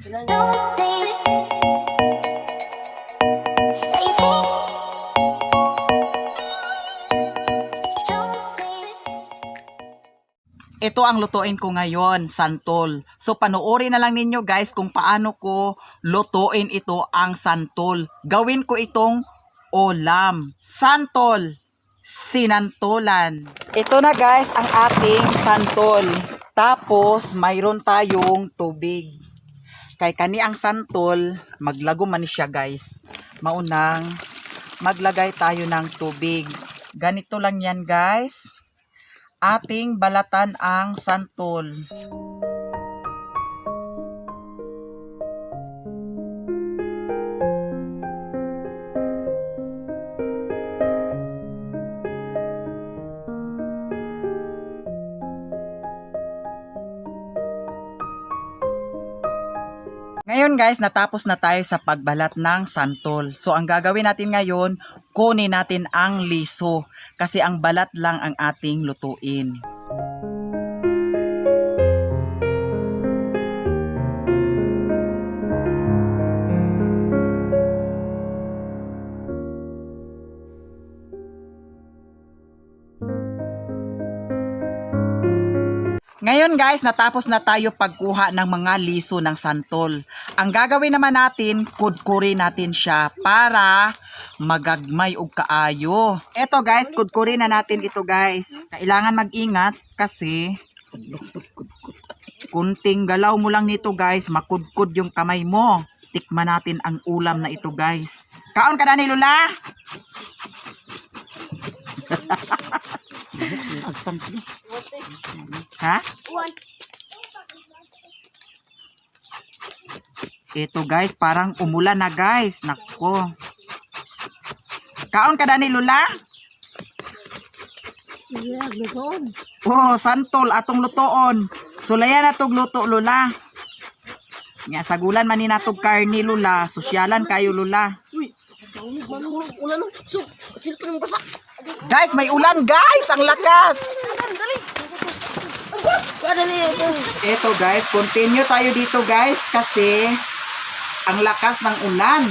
Don't think that you think. Don't think. Ito ang lutuin ko ngayon, santol. So panoorin na lang ninyo, guys, kung paano ko lutuin ito ang santol. Gawin ko itong ulam. Santol, sinantolan. Ito na, guys, ang ating santol. Tapos mayroon tayong tubig. Kay kani ang santol, maglago man siya, guys. Maunang maglagay tayo ng tubig. Ganito lang yan, guys, ating balatan ang santol. Ngayon, guys, natapos na tayo sa pagbalat ng santol. So ang gagawin natin ngayon, kunin natin ang liso kasi ang balat lang ang ating lutuin. Ngayon, guys, natapos na tayo pagkuha ng mga liso ng santol. Ang gagawin naman natin, kudkurin natin siya para magagmay og kaayo. Eto, guys, kudkurin na natin ito, guys. Kailangan mag-ingat kasi kunting galaw mo lang nito, guys, makudkod yung kamay mo. Tikman natin ang ulam na ito, guys. Kaon ka na ni Lula? Ha? Ito, guys, parang umulan na, guys. Nako. Kaon ka na ni Lula? Yeah, lutoon. Oh, santol atong lutoon. Sulayan atong luto, Lula. Nya sagulan man ni natog karni, Lula. Sosyalan kayo, Lula. Uy, manulog ulan. So, silpon mo basa. Guys, may ulan, guys. Ang lakas. Dali. Dali. Eto, guys, continue tayo dito, guys, kasi ang lakas ng ulan.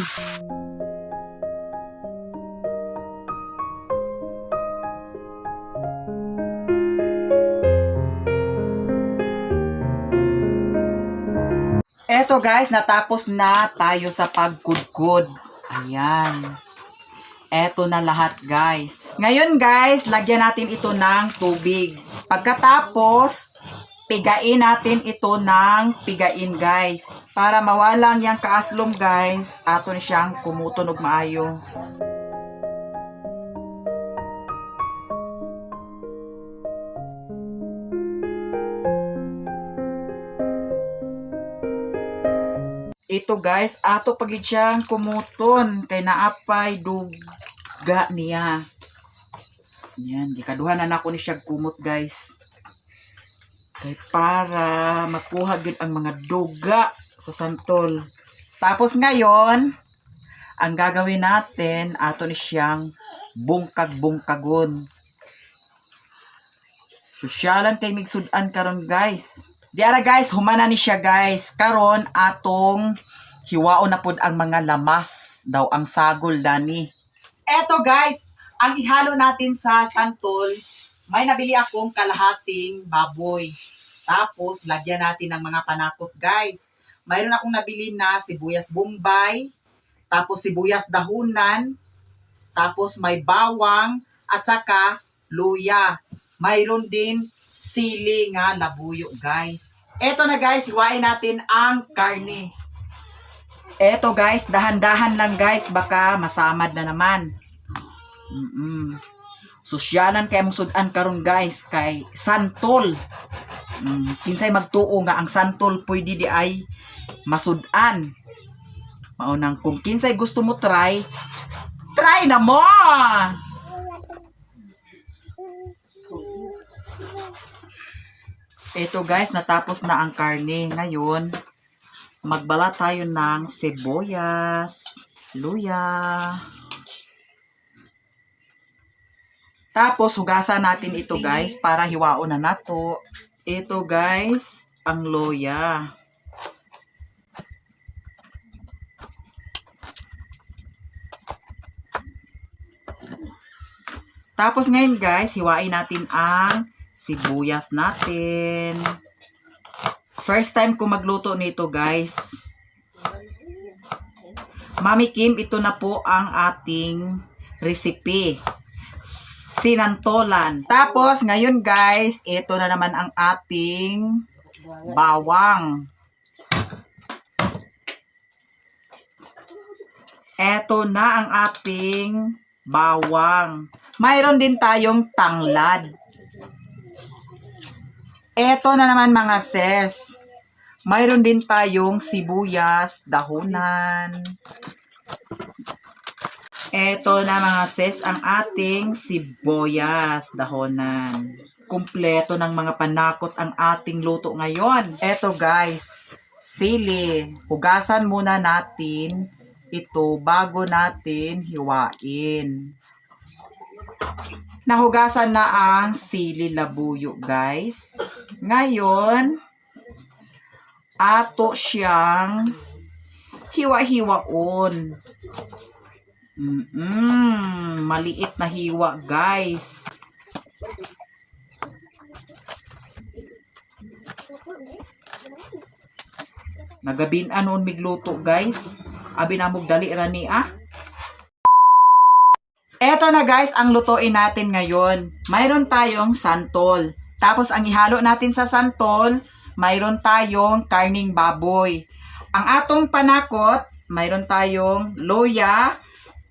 Eto, guys, natapos na tayo sa pagkudkod. Ayan. Eto na lahat, guys. Ngayon, guys, lagyan natin ito ng tubig. Pagkatapos, pigain natin ito ng pigain, guys. Para mawalang yang kaaslom, guys, aton siyang kumuton og maayo. Ito, guys, ato pagid siyang kumuton kay naapay duga niya. Yan, gikaduha na nako ni siya kumot, guys. Kay para makuha gyud ang mga duga sa santol. Tapos ngayon, ang gagawin natin, ato ni siyang bungkag-bungkagon. Sosyalan kay migsudan karon, guys. Di ara, guys, humana ni siya, guys. Karon atong hiwaon na pod ang mga lamas daw ang sagol dani. Eto, guys, ang ihalo natin sa santol, may nabili akong kalahating baboy. Tapos lagyan natin ng mga panakot, guys. Mayroon akong nabili na sibuyas bombay, tapos sibuyas dahunan, tapos may bawang at saka luya. Mayroon din sili nga labuyo, guys. Eto na, guys, hiwain natin ang karne. Eto, guys, dahan-dahan lang, guys, baka masamad na naman. Susyalan kay mong sudan karon, guys, kay santol. Kinsay magtuo nga ang santol pwede di ay masudan. Maunang kung kinsay gusto mo try, try na mo! Ito, guys, natapos na ang karne. Ngayon, magbala tayo ng sibuyas, luya. Tapos, hugasan natin ito, guys, para hiwaon na nato. Ito, guys, ang loya. Tapos ngayon guys, hiwain natin ang sibuyas natin. First time ko magluto nito guys. Mami Kim, ito na po ang ating recipe. Sinantolan. Tapos, ngayon guys, ito na naman ang ating bawang. Ito na ang ating bawang. Mayroon din tayong tanglad. Ito na naman mga sis. Mayroon din tayong sibuyas, dahunan. Ito na mga sis, ang ating sibuyas, dahonan. Kumpleto ng mga panakot ang ating luto ngayon. Ito guys, sili. Hugasan muna natin ito bago natin hiwain. Nahugasan na ang sili labuyo guys. Ngayon, ato siyang hiwa-hiwaon. Maliit na hiwa, guys. Nagabin anon migluto, guys. Abi na mog dali ra ni ah. Eto na guys, ang lutuin natin ngayon. Mayroon tayong santol. Tapos ang ihalo natin sa santol, mayroon tayong karning baboy. Ang atong panakot, mayroon tayong luya,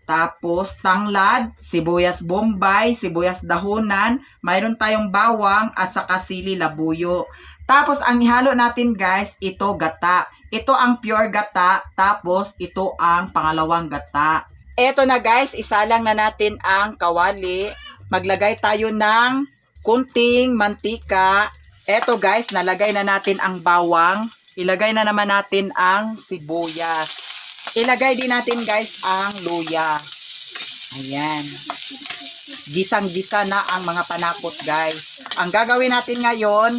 tapos tanglad, sibuyas bombay, sibuyas dahunan, mayroon tayong bawang at saka sili labuyo. Tapos ang ihalo natin guys, ito gata. Ito ang pure gata, tapos ito ang pangalawang gata. Eto na guys, isalang na natin ang kawali. Maglagay tayo ng kunting mantika. Eto guys, nalagay na natin ang bawang. Ilagay na naman natin ang sibuyas. Ilagay din natin guys ang luya. Ayan. Gisang-gisa na ang mga panakot guys. Ang gagawin natin ngayon,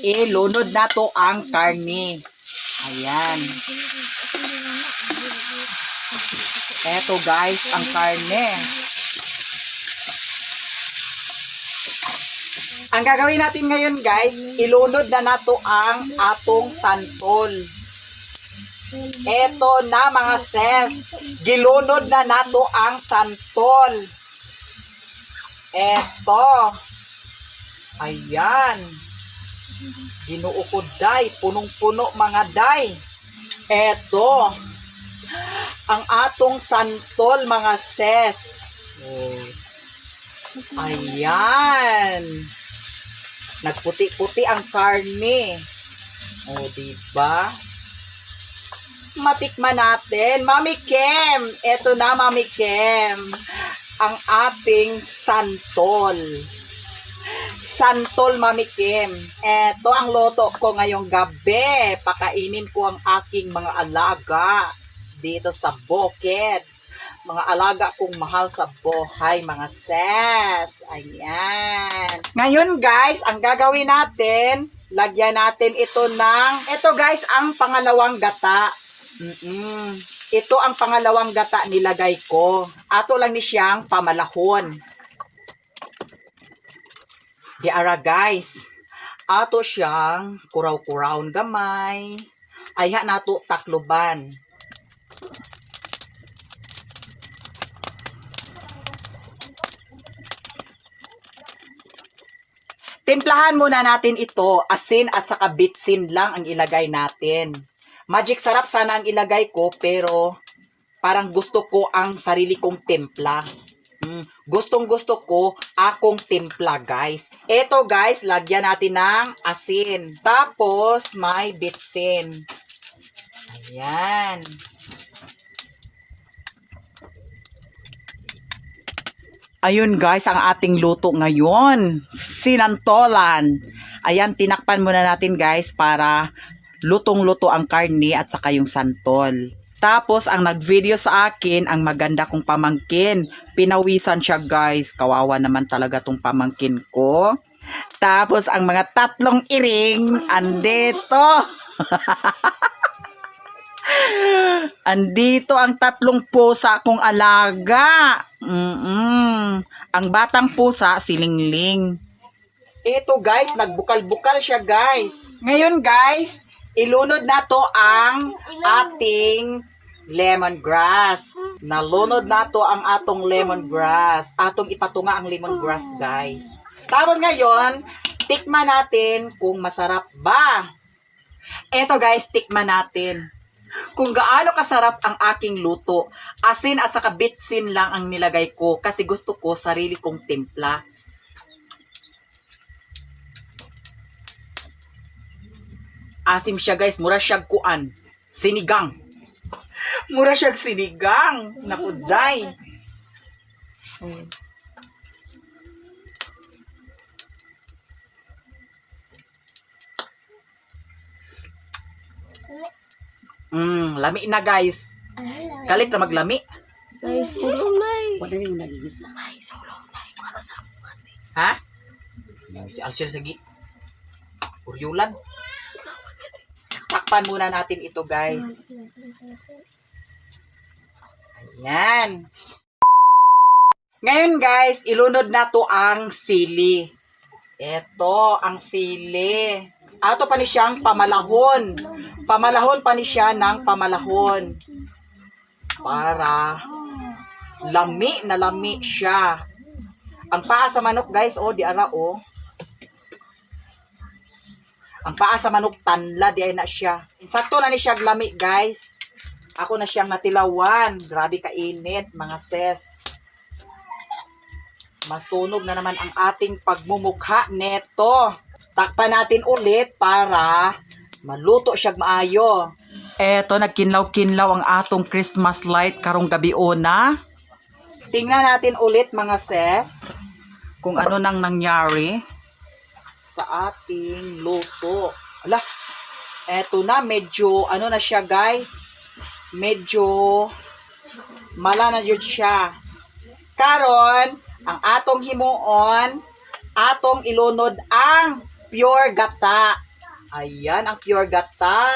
ilunod na to ang karne. Ayan. Eto guys, ang karne. Ang gagawin natin ngayon guys, ilunod na nato ang atong santol. Eto na mga ses, gilunod na nato ang santol. Eto. Ayan. Ginoo ko day, punong-puno mga day. Eto. Ang atong santol mga ses. Yes. Ayan. Nagputi-puti ang karne. O, diba? Matikman natin. Mami Kim! Eto na, Mami Kim. Ang ating santol. Santol, Mami Kim. Eto ang loto ko ngayong gabi. Pakainin ko ang aking mga alaga dito sa bukid. Mga alaga kong mahal sa buhay, mga sis. Ayan. Ngayon, guys, ang gagawin natin, lagyan natin ito ng, ito guys, ang pangalawang gata. Ito ang pangalawang gata nilagay ko. Ato lang ni siyang pamalahon. Di ara guys. Ato siyang kuraw-kurawon gamay. Ayha nato takluban. Timplahan muna natin ito. Asin at saka bitsin lang ang ilagay natin. Magic sarap sana ang ilagay ko pero parang gusto ko ang sarili kong timpla. Gustong gusto ko akong timpla guys. Ito guys, lagyan natin ng asin. Tapos may bitsin. Ayan. Ayun guys, ang ating luto ngayon. Sinantolan. Ayan, tinakpan muna natin guys para lutong-luto ang karne at saka yung santol. Tapos, ang nag-video sa akin, ang maganda kong pamangkin. Pinawisan siya guys. Kawawa naman talaga tong pamangkin ko. Tapos, ang mga tatlong iring, andito. Andito ang tatlong pusa kong alaga. Ang batang pusa, si Lingling. Ito guys, nagbukal-bukal siya, guys. Ngayon guys, ilunod na to ang ating lemongrass. Nalunod na to ang atong lemongrass. Atong ipatunga ang lemongrass, guys. Tapos ngayon, tikman natin kung masarap ba. Eto guys, tikman natin kung gaano kasarap ang aking luto. Asin at saka bitsin lang ang nilagay ko kasi gusto ko sarili kong timpla. Asim siya, guys, mura siya kuan. Sinigang. Mura siya sinigang. Naku, day. Lami na, guys. Kalit na maglami. Guys, sulong na eh. Wala yung nagigisa. Ay, sulong na eh. Para sa Ha? Si Alshir sagi. Uryulan. Takpan muna natin ito, guys. Ayan. Ngayon, guys, ilunod na to ang sili. Ito, ang sili. Ato pa ni siyang pamalahon. Pamalahon pa ni siya ng pamalahon. Para lami na lami siya. Ang paa sa manok, guys, oh, di ara, oh. Ang paa sa manok, tanla, di ay na siya. Sakto na ni siya lami, guys. Ako na siyang natilawan. Grabe kainit, mga sis. Masunog na naman ang ating pagmumukha neto. Takpan natin ulit para maluto siya maayo. Eto, nagkinlaw-kinlaw ang atong Christmas light karong gabi una. Tingnan natin ulit, mga sis, kung ano nang nangyari sa ating luto. Ala, eto na, medyo ano na siya, guys. Medyo mala na yun siya. Karon, ang atong himuon, atong ilunod ang pure gata. Ayan, ang pure gata.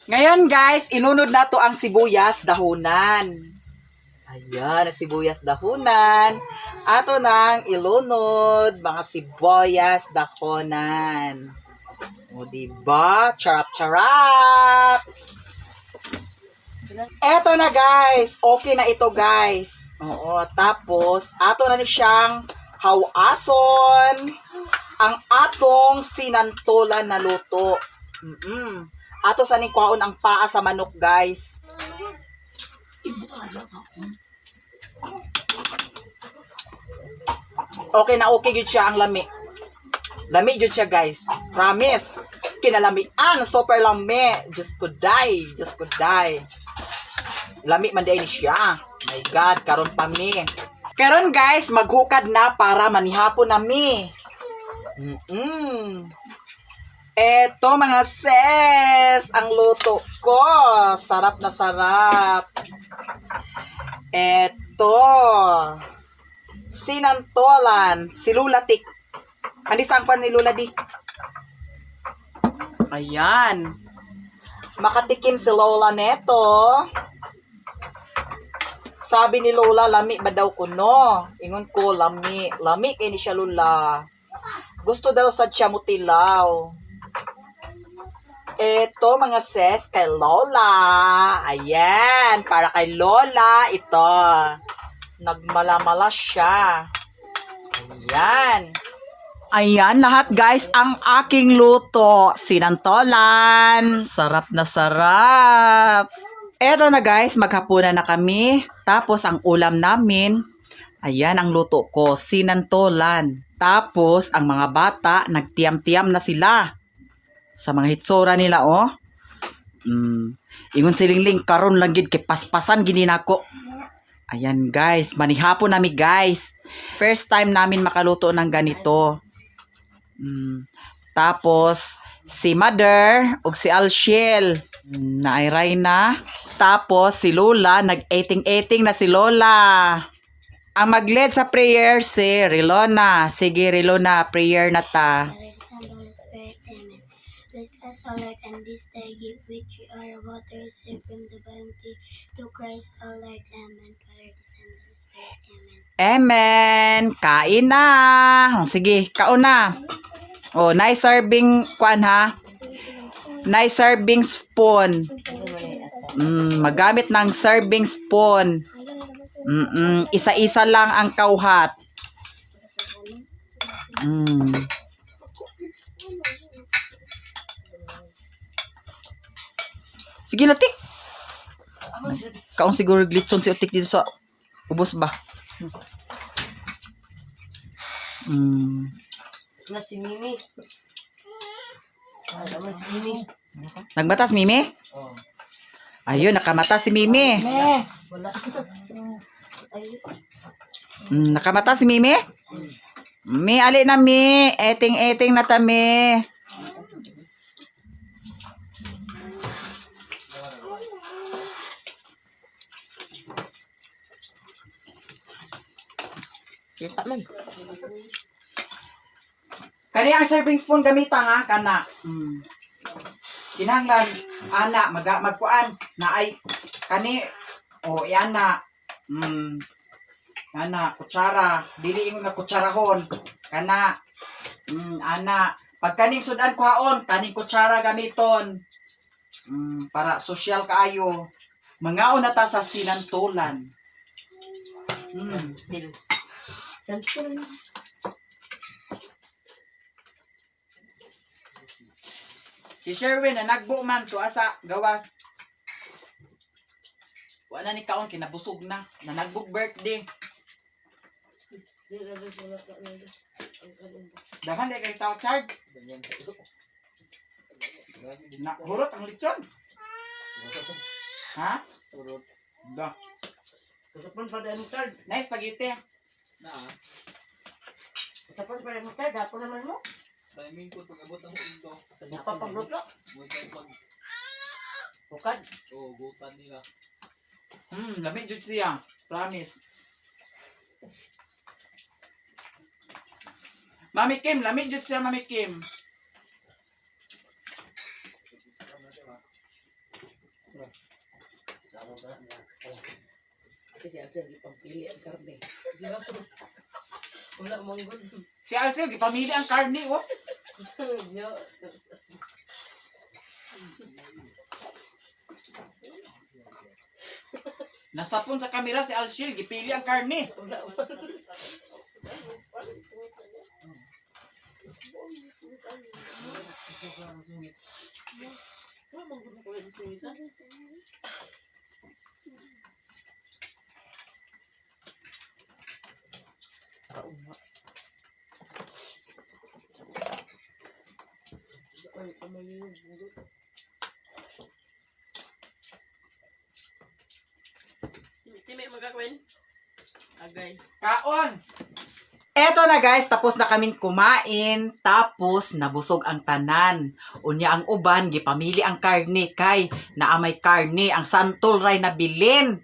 Ngayon guys, ilunod na to ang sibuyas dahunan. Ayan, ang sibuyas dahunan. Ato nang ilunod, mga sibuyas dahunan. O, diba? Charap, charap! Eto na guys, okay na ito, guys. Oo, tapos ato na ni siyang hawason ang atong sinantolan na luto. Ato sa ning kwaon ang paa sa manok, guys. Okay na okay gyud siya ang lami. Lami gyud siya, guys. Promise. Kinalamian, super lami. Just could die, just could die. Lami man diay ni siya. My God, karon pa mi. Karon guys, maghukad na para manihapon na mi. Eto mga sis, ang luto ko. Sarap na sarap. Eto. Sinantolan, si Lula Tik. Andi saan ni Lula di? Ayan. Makatikim si Lola neto. Sabi ni Lola, lami ba daw kuno? Ingon ko, lami. Lami kay ni siya, Lola. Gusto daw sa siya mutilaw. Ito mga sis, kay Lola. Ayan, para kay Lola, ito. Nagmalamala siya. Ayan. Ayan lahat guys ang aking luto. Sinantolan. Sarap na sarap. Eto na guys, maghapunan na kami. Tapos ang ulam namin, ayan ang luto ko, sinantolan. Tapos ang mga bata, nagtiyam-tiyam na sila. Sa mga hitsura nila, oh. Ingon silingling, karon lang gid kay paspasan gini nako. Ayan guys, manihapon nami, guys. First time namin makaluto ng ganito. Tapos si Mother ug si Alshiel naayray na. Tapos si Lola nag-eating-eating na si Lola. Ang mag-lead sa prayer si Rilona. Sige Rilona, prayer na ta. Father, the Son, the Holy Spirit. Amen. Bless us, O Lord, and this thy gift which we are about to receive from the bounty to Christ our Lord. Amen. Father, the Son, the Holy Spirit. Amen. Amen. Kain na. O, sige, kaon na. Oh, nice serving kwan ha. Nice serving spoon. Magamit ng serving spoon. Isa-isa lang ang kauhat. Sige, latik. Kaon siguro glitson si Utik dito sa ubos ba? Na si Mimi. Ah, naman si Mimi. Nagmatas, Mimi? Ayun, nakamata si Mimi. Wala. Nakamata si Mimi? Mi, ali na mi. Eting-eting na tami. Kita man. Kani ang serving spoon gamita ha, kana. Kinahanglan ana maga magkuan na ay kani o iana. Ana kutsara, dili ingon nga kutsarahon. Kana. Ana pag kaning sudan kuhaon, kaning kutsara gamiton. Para sosyal kaayo. Mangaon na ta sa sinantulan. Til. Cellphone. Si Sherwin na nagbo man to asa gawas. Wala ni kaon kinabusog na. Nanagbog birthday. Daghan di kay tao charge. Na hurot ang lechon. Ha? Hurot. Da. Usapan pa rin card. Nice spaghetti. Na, Usapan pa rin card. Dapo naman mo. timing ko pag abot ang undo. Buka pagluto. Bukan pag Bukad. oh, gutan nila. Lami jud siya. Promise. Mami Kim, lami jud siya Mami Kim. Kasi ang sir, ipampili ang karne. Di ba? Wala manggol. Si Alcel, gipamili ang karne oh. Yo. Nasapon sa kamera si Alcel, gipili ang karne. Wala. Wala manggol ko yung sumita. Ay, kamay yung bungot. Timi magkakwin. Agay. Kaon! Eto na guys, tapos na kaming kumain, tapos nabusog ang tanan. Unya ang uban, gipamili ang karne kay naamay karne, ang santol ray nabilin.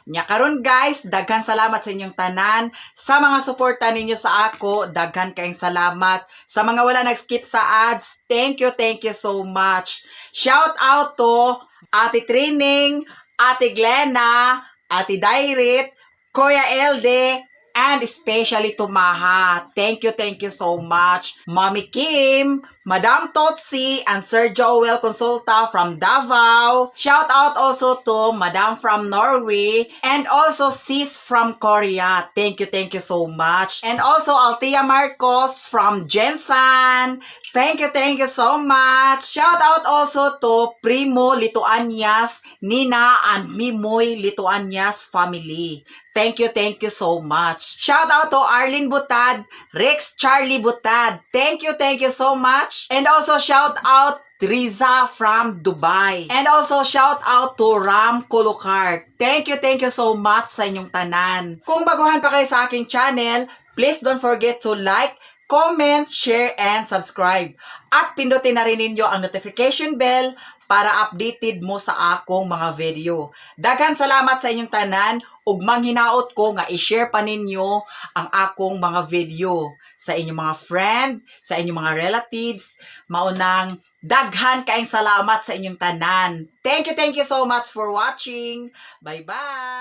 Nya karon guys, daghan salamat sa inyong tanan, sa mga suporta ninyo sa ako, daghan kayong salamat. Sa mga wala nag-skip sa ads, thank you so much. Shout out to Ate Trining, Ate Glena, Ate Dairit, Kuya Elde, and especially to Maha. Thank you so much. Mommy Kim, Madam Totsi, and Sir Joel Consulta from Davao. Shout out also to Madam from Norway and also Sis from Korea. Thank you so much. And also Althea Marcos from Jensen. Thank you so much. Shout out also to Primo Lituanias, Nina, and Mimoy Lituanias family. Thank you so much. Shout out to Arlene Butad, Rex Charlie Butad. Thank you so much. And also shout out Riza from Dubai. And also shout out to Ram Kulukar. Thank you so much sa inyong tanan. Kung baguhan pa kayo sa aking channel, please don't forget to like, comment, share, and subscribe. At pindutin na rin ninyo ang notification bell para updated mo sa akong mga video. Daghan salamat sa inyong tanan ug manghinaot ko nga i-share pa ninyo ang akong mga video sa inyong mga friend, sa inyong mga relatives. Maunang daghan kaayong salamat sa inyong tanan. Thank you so much for watching. Bye-bye!